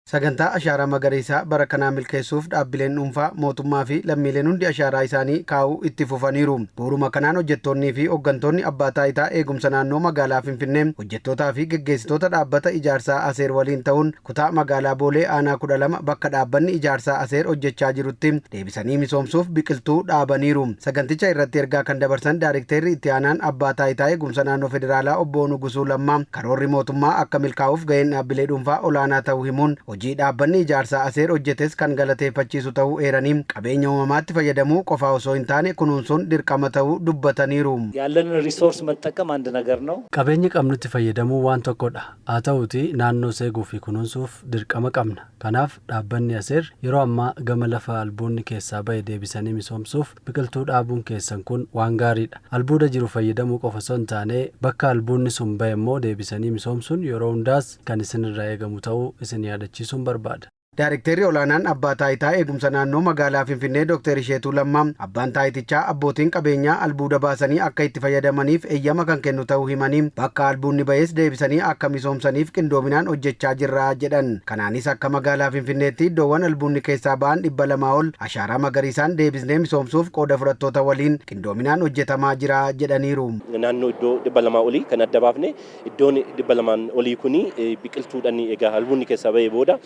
Sagantaa ashaaraa magariisaa bara kanaa milkeessuuf dhaabbileen dhuunfaa, mootummaa fi lammiileen hundi ashaaraa isaanii kaa'uu itti fufaniiru. Bu'uuruma kanaan hojjettoonnii fi hooggantoonni abbaa taayitaa eegumsa naannoo magaalaa Finfinnee hojjettootaa fi geggeessitoota dhaabbata ijaarsaa Aseer waliin ta'uun kutaa magaalaa Boolee aanaa 12 bakka dhaabbanni ijaarsaa Aseer hojjechaa jirutti deebisanii misoomsuuf biqiltuu dhaabaniiru. Saganticha irratti ergaa kan dabarsan Daarikteerri itti aanaan abbaa taayitaa eegumsa naannoo federaalaa obbo Nugusuu Lammaa karoorri mootummaa akka milkaa'uuf gaheen dhaabbilee dhuunfaa olaanaa ta'uu himuun hojii dhaabbanni ijaarsaa Aseer hojjetes kan galateeffachiisu ta'uu eeranii qabeenya uumamaatti fayyadamuu qofaa osoo hin taane kunuunsuun dirqama ta'uu dubbataniiru. ያለንን ሪሶርስ መጠቀም አንድ ነገር ነው። Qabeenya qabnutti fayyadamuu waan tokkodha. Haa ta'uutii naannoo eeguu fi kunuunsuuf dirqama qabna. Kanaaf dhaabbanni Aseer yeroo ammaa gama lafa albuudni keessaa ba'e deebisanii misoomsuuf biqiltuu dhaabuun keessan kun waan gaariidha. Albuuda jiru fayyadamuu qofa osoo hin taane bakka albuudni sun ba'e immoo deebisanii misoomsuun yeroo hundaas kan isinirraa eegamu ta'uu isin yaadachiisuun barbaada. Daarikteerri olaanaan abbaa taayitaa eegumsa naannoo magaalaa Finfinnee Dr. Isheetuu Lammaa abbaan taayitichaa abbootiin qabeenyaa albuuda baasanii akka itti fayyadamaniif eeyyama kan kennu ta'uu himanii bakka albuudni ba'es deebisanii akka misoomsaniif qindoominaan hojjechaa jirra jedhan. Kanaanis akka magaalaa Finfinneetti iddoowwan albuudni keessaa ba'an 200 ol ashaaraa magariisaan deebisnee misoomsuuf qooda fudhattoota waliin qindoominaan hojjetamaa jira jedhaniiru. Naannoo iddoo 200 olii kan adda baafne, iddoon 200n olii kuni biqiltuudhaan egaa albuudni keessaa ba'ee booda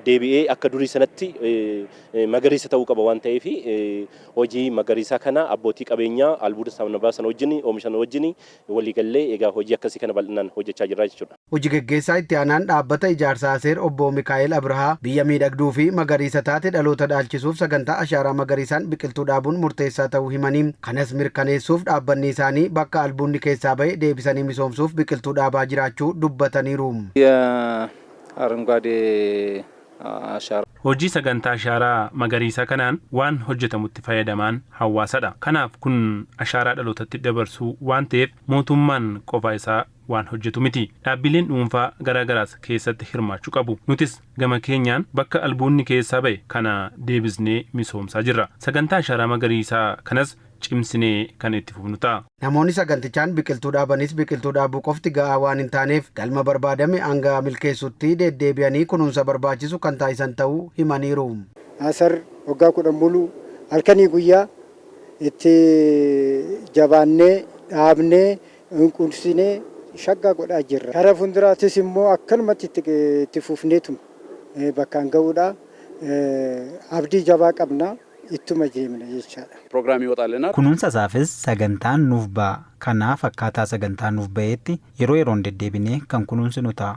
deebi'ee akka durii sanatti magariisa ta'uu qaba waan ta'eef, hojii magariisaa kana abbootii qabeenyaa albuuda sana baasan wajjin, oomishan wajjin waliigallee egaa hojii akkasii kana bal'inaan hojjechaa jirra jechuudha. Hojii geggeessaa itti aanaan dhaabbata ijaarsaa Aseer obbo Mikaa'el Abrahaa biyya miidhagduu fi magariisa taate dhaloota dhaalchisuuf sagantaa ashaaraa magariisaan biqiltuu dhaabuun murteessaa ta'uu himanii kanas mirkaneessuuf dhaabbanni isaanii bakka albuudni keessaa ba'e deebisanii misoomsuuf biqiltuu dhaabaa jiraachuu dubbataniiru. የአረንጓዴ አሻራ Hojii sagantaa ashaaraa magariisaa kanaan waan hojjetamutti fayyadamaan hawaasadha. Kanaaf kun ashaaraa dhalootatti dabarsuu waan ta'eef mootummaan qofa isaa waan hojjetu miti. Dhaabbileen dhuunfaa garaagaraas keessatti hirmaachuu qabu. Nutis gama keenyaan bakka albuudni keessaa ba'e kana deebisnee misoomsaa jirra. Sagantaa ashaaraa magariisaa kanas cimsinee kan itti fufnu ta'a. Namoonni sagantichaan biqiltuu dhaabanis biqiltuu dhaabuu qofti ga'aa waan hin taaneef galma barbaadame hanga milkeessutti deddeebi'anii kunuunsa barbaachisu kan taasisan ta'uu himaniiru. Asar waggaa 10 muluu halkanii guyyaa itti jabaannee dhaabnee qunsinee shaggaa godhaa jirra. Karaa fuulduraattis immoo akkanumatti itti fufneetuma bakkaan ga'uudha. Abdii jabaa qabna, ittuma deemna jechaadha. ፕሮግራም ይወጣልናል። Kunuunsa isaafis sagantaan nuuf ba'a. Kanaaf akkaataa sagantaan nuuf ba'eetti yeroo yeroon deddeebinee kan kunuunsinu ta'a.